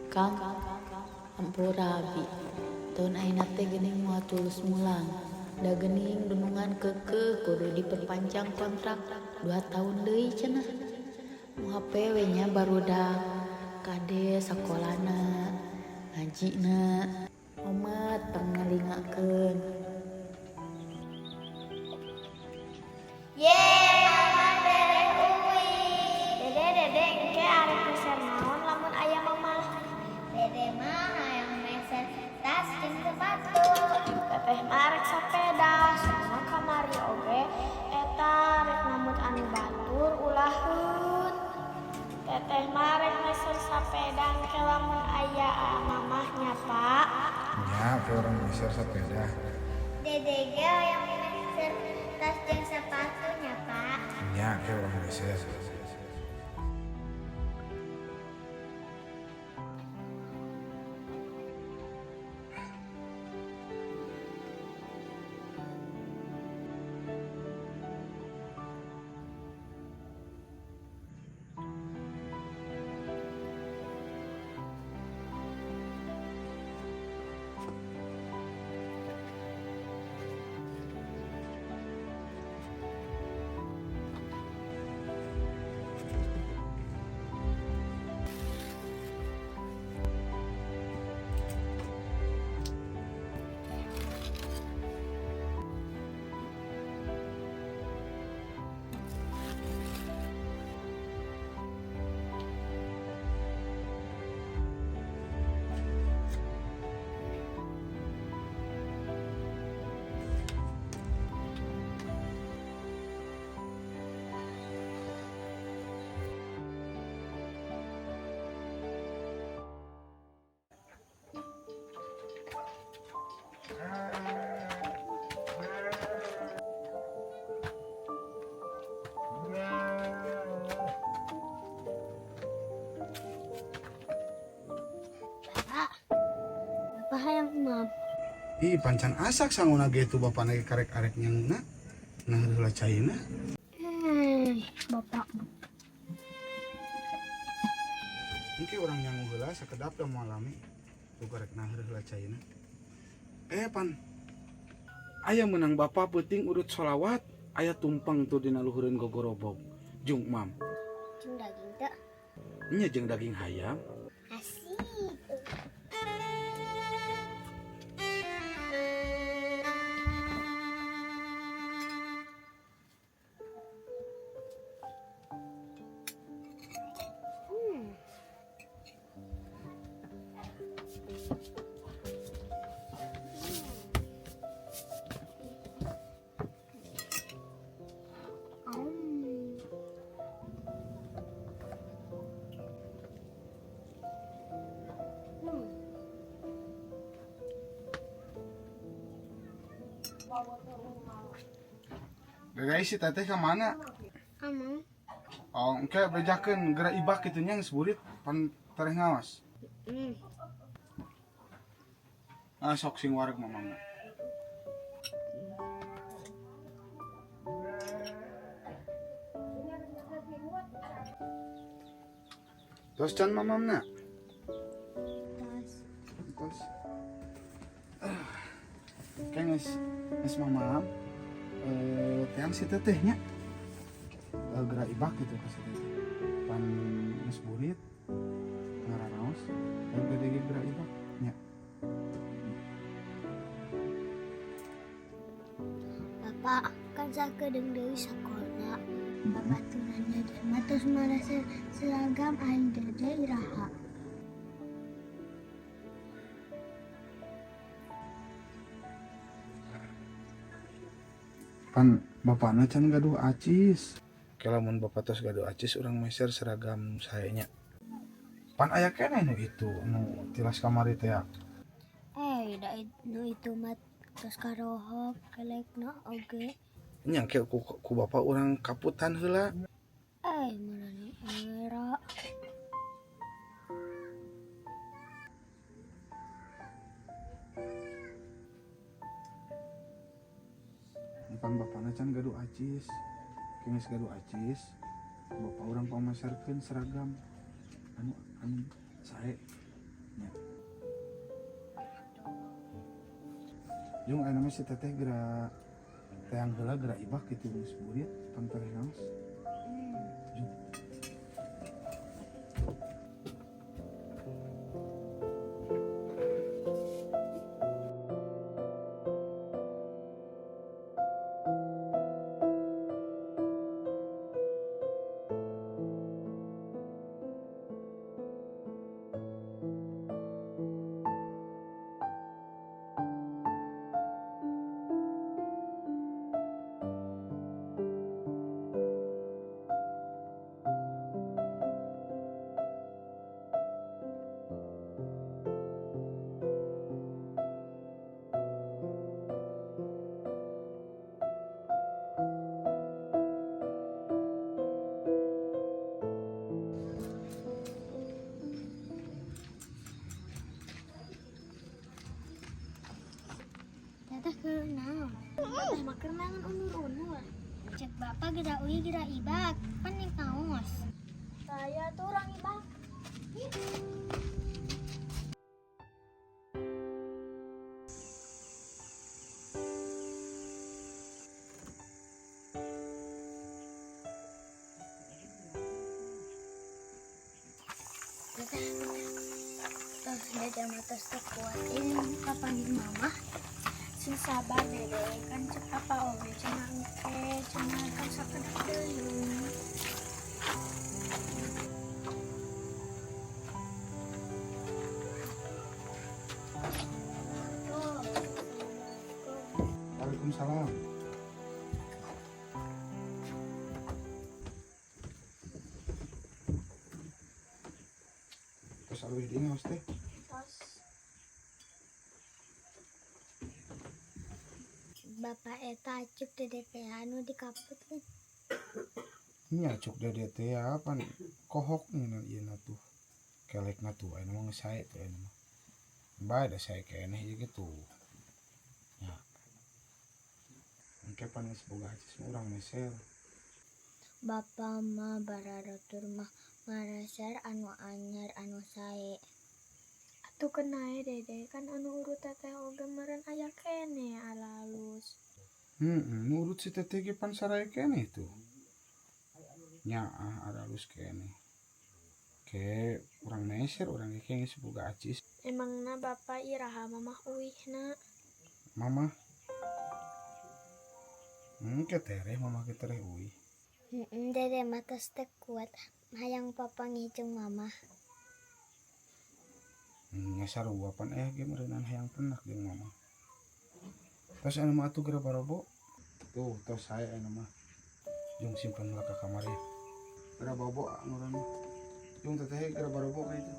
Kang, ampura abi. Tahun ayeuna teh geuning moal tulus mulang. Da geuning dunungan keukeuh kudu diperpanjang kontrak 2 tahun deui cenah. Moal we nya barudak. Kade sakolana, ngajina, omat pangalingakeun. Ye, mama bere uwi. Dede, dede, engke arek meser naon lamun aya mama. Dede mah hayang meser tas jeung sepatu. Teteh mah arek sepeda, soalna kamari oge eta rek nambut anu batur ulaheun. Teteh mah rek meser sepeda engke lamun aya mamah nya, Pak. Nya, ke urang meser sepeda. Dede ge hayang meser tas jeung sepatunya, Pak. Nya, ke urang meser. Bapak, bapak hayang mam. Ih, pancan asak sanguna ge tu bapak nage karek-arek nyanguna. Nah, heula caina. Bapak. Engke urang nyangu heula sakedap da moal lami. Tu karek nah heula caina. Pan. Aya meunang bapak peuting urut sholawat, aya tumpeng tuh dina luhureun gogorobog. Jung mam. Jeung daging teh. Nya jeung daging hayam. Asik. Guys, si teteh ke mana? Amang. Oh, engke bejakeun geura ibak kitu nya geus burit pan tereh ngawas. Ah, sok sing wareg mamangna. Tos can mamamna? Tos. Tos. Oke, geus mamam. Teang si tetehnya. Geura ibak gitu ka si teteh. Pan geus burit ngararaos, dan gede ge geura ibak nya. Bapak kan sakedeung deui sakola. Bapak turan dede mah tos marasa seragam aing dede iraha. Pan bapakna can gaduh acis. Ke lamun bapak tos gaduh acis urang meser seragam saenya. Pan aya keneh nu itu nu tilas kamari teh ya. Da nu itu mah tos karohok kelekna oge. Nya ke ku bapak urang kaputan heula. Marana era. Pan bapakna can gaduh acis. Geus gaduh acis, bapak urang pamaserkeun seragam anu sae. Nya. Jung aya mah si teteh geura teang heula geura ibak kitu geus burit pan tereh naos. Jung. Teteh keur naon? Teteh mah keur nangan unur-unur. Cek bapak geura uih geura ibak, pan ning ngaos. Saya tuh orang ibak. Teteh, teteh, dede mah tos teu kuat ini kapan mama? Sing sabar dede, kan cek apa oge cenah engke cenah kan sakedap deui. Waalaikumsalam. Terus alus di ngaos teh. Tos. Bapak eta acuk dede teh anu dikaputkeun. Nya acuk dede teh pan kohok nya ieu na tuh. Kelekna tuh aya mah geus sae tuh aya mah. Bae da sae keneh ieu ge tuh. Nya. Engke pan geus boga acis mah urang meser. Bapak mah bararatur mah mareser anu anyar anu sae. Atuh kenae dede kan anu urut teteh oge meureun aya keneh alalus. Heeh, nu urut si teteh ge pan sarae keneh tuh. Nya ah aralus keneh. Ke urang meser urang ge geus boga acis. Emangna bapak iraha mamah uihna? Mamah. Ke tereh mamah ke tereh uih. Heeh, dede mah tos teu kuat hayang papanggih jeung mamah. Nya sarua pan aya ge meureunan hayang penak jeung mamah. Tos anu mah atuh geura barobo. Tuh, tos sae anu mah. Jung simpen heula ka kamar ya. Geura bobo ngurang mah. Jung teteh geura barobo ka itu.